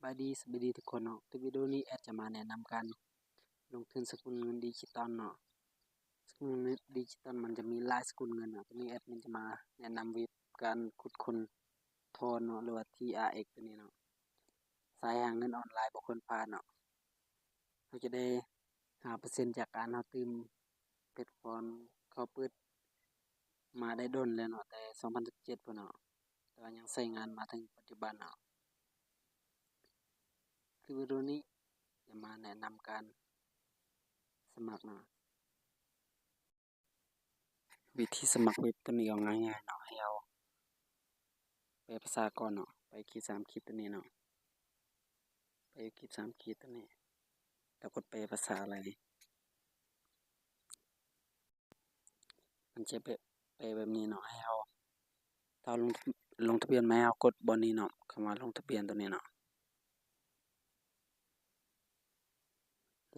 ບາຍດີ ສະບາຍດີທຸກຄົນເນາະ. ໃນວິດີໂອນີ້ແອັດຈະມາແນະນຳການລົງທຶນສະກຸນເງິນດິຈິຕອນເນາະ. ສະກຸນເງິນດິຈິຕອນມັນຈະມີຫຼາຍສະກຸນເງິນເນາະ. ໂຕນີ້ແອັດມິນຈະມາແນະນຳເວັບການຂຸດຄົ້ນທອນເນາະ ຫຼືວ່າ ທີອາເອັກ ໂຕນີ້ເນາະ. ສາຍຫາເງິນອອນລາຍບໍ່ຄວນພາດເນາະ. ເຮົາຈະໄດ້ຫ້າເປີເຊັນຈາກການເຮົາຕື່ມແພລດຟອມ ເຂົາເປີດມາໄດ້ດົນແລ້ວເນາະ ແຕ່ສອງພັນສິບເຈັດພຸ້ນເນາະ ແຕ່ວ່າຍັງໃຊ້ງານມາເຖິງປັດຈຸບັນເນາະ. ຄືວິດີໂອນີ້ຈະມາແນະນຳການສະໝັກເນາະ. ວິທີສະໝັກເວັບໂຕນີ້ກໍງ່າຍໆເນາະ. ໃຫ້ເຮົາແປພາສາກ່ອນເນາະ. ໄປຂີດສາມຂີດໂຕນີ້ເນາະ. ໄປຂີດສາມຂີດໂຕນີ້ ແລ້ວກົດແປພາສາເລີຍ. ມັນຈະແປ ແປແບບນີ້ເນາະ. ໃຫ້ເຮົາ ຖ້າເຮົາລົງ ລົງທະບຽນໃໝ່ ໃຫ້ເຮົາກົດບ່ອນນີ້ເນາະ, ຄຳວ່າລົງທະບຽນໂຕນີ້ເນາະ.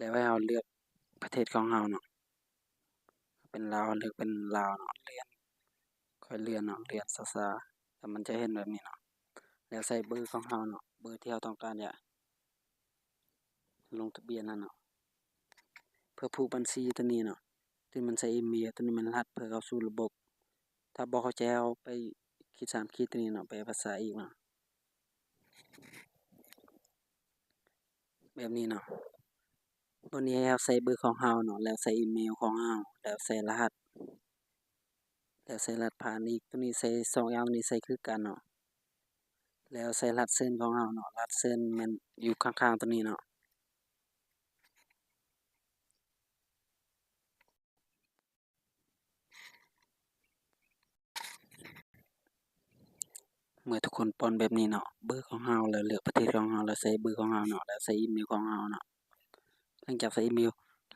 ແລ້ວໃຫ້ເຮົາເລືອກປະເທດຂອງເຮົາເນາະ. ເປັນລາວ ເລືອກເປັນລາວເນາະ. ເລື່ອນ ຄ່ອຍເລື່ອນເນາະ, ເລື່ອນຊ້າໆ ແລ້ວມັນຈະເຫັນແບບນີ້ເນາະ. ແລ້ວໃສ່ເບີຂອງເຮົາເນາະ, ເບີທີ່ເຮົາຕ້ອງການຈະລົງທະບຽນຫັ້ນເນາະ. ເພື່ອຜູກບັນຊີໂຕນີ້ເນາະ, ໂຕນີ້ມັນໃສ່ອີເມວ, ໂຕນີ້ມັນລະຫັດເພື່ອເຂົ້າສູ່ລະບົບ. ຖ້າບໍ່ເຂົ້າໃຈ ເຮົາໄປຂີດສາມຂີດໂຕນີ້ເນາະ, ແປພາສາອີກເນາະ. ແບບນີ້ເນາະ. ໂຕນີ້ໃຫ້ເຮົາໃສ່ເບີຂອງເຮົາເນາະ, ແລ້ວໃສ່ອີເມວຂອງເຮົາ, ແລ້ວໃສ່ລະຫັດ, ແລ້ວໃສ່ລະຫັດຜ່ານອີກ. ໂຕນີ້ໃສ່ສອງຢ່າງນີ້ໃສ່ຄືກັນເນາະ. ແລ້ວໃສ່ລະຫັດເຊີນຂອງເຮົາເນາະ, ລະຫັດເຊີນແມ່ນຢູ່ຂ້າງໆໂຕນີ້ເນາະ. ເມື່ອທຸກຄົນປ້ອນແບບນີ້ເນາະ, ເບີຂອງເຮົາ ແລ້ວເລືອກປະເທດຂອງເຮົາ, ແລ້ວໃສ່ເບີຂອງເຮົາເນາະ, ແລ້ວໃສ່ອີເມວຂອງເຮົາເນາະ. ຫຼັງຈາກໃສ່ອີເມວ,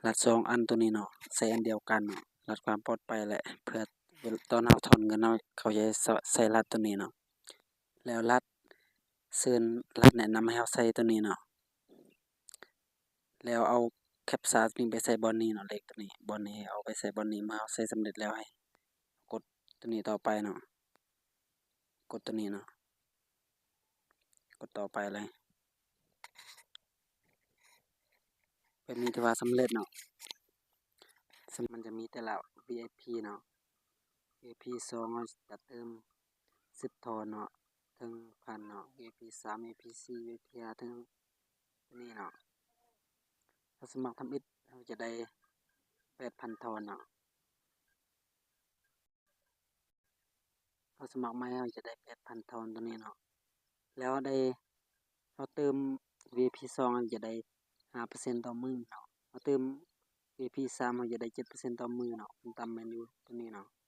ລະຫັດສອງອັນໂຕນີ້ເນາະ, ໃສ່ອັນດຽວກັນເນາະ, ລະຫັດຄວາມປອດໄພແຫຼະ, ເພື່ອຕອນເຮົາຖອນເງິນ ເຮົາ ເຂົາຈະໃຊ້ ໃຊ້ລະຫັດໂຕນີ້ເນາະ. ແລ້ວລະຫັດເຊີນ, ລະຫັດແນະນຳໃຫ້ເຮົາໃສ່ໂຕນີ້ເນາະ. ແລ້ວເອົາແຄັບຊາໂຕນີ້ໄປໃສ່ບ່ອນນີ້ເນາະ, ເລກໂຕນີ້ ບ່ອນນີ້ ເອົາໄປໃສ່ບ່ອນນີ້. ເມື່ອເຮົາໃສ່ສຳເລັດແລ້ວ ໃຫ້ກົດໂຕນີ້ຕໍ່ໄປເນາະ, ກົດໂຕນີ້ເນາະ, ກົດຕໍ່ໄປເລີຍ. ແບບນີ້ຖືວ່າສຳເລັດເນາະ. ມັນຈະມີແຕ່ລະ ວີໄອພີ ເນາະ, ວີໄອພີສອງ ເຮົາຈະເຕີມ ສິບທອນເນາະ ເຖິງພັນເນາະ, ວີໄອພີສາມ ວີໄອພີສີ່ ວີໄອພີຫ້າ ເຖິງໂຕນີ້ເນາະ. ເຮົາສະໝັກທຳອິດ ເຮົາຈະໄດ້ແປດພັນທອນເນາະ. ເຮົາສະໝັກໃໝ່ ເຮົາຈະໄດ້ແປດພັນທອນໂຕນີ້ເນາະ. ແລ້ວໄດ້ ເຮົາຕື່ມ ວີໄອພີສອງ ເຮົາຈະໄດ້ຫ້າເປີເຊັນຕໍ່ມື້ເນາະ, ເຮົາຕື່ມ ວີໄອພີສາມ ເຮົາຈະໄດ້ເຈັດເປີເຊັນຕໍ່ມື້ເນາະ, ຂັ້ນຕ່ຳແມ່ນຢູ່ໂຕນີ້ເນາະ.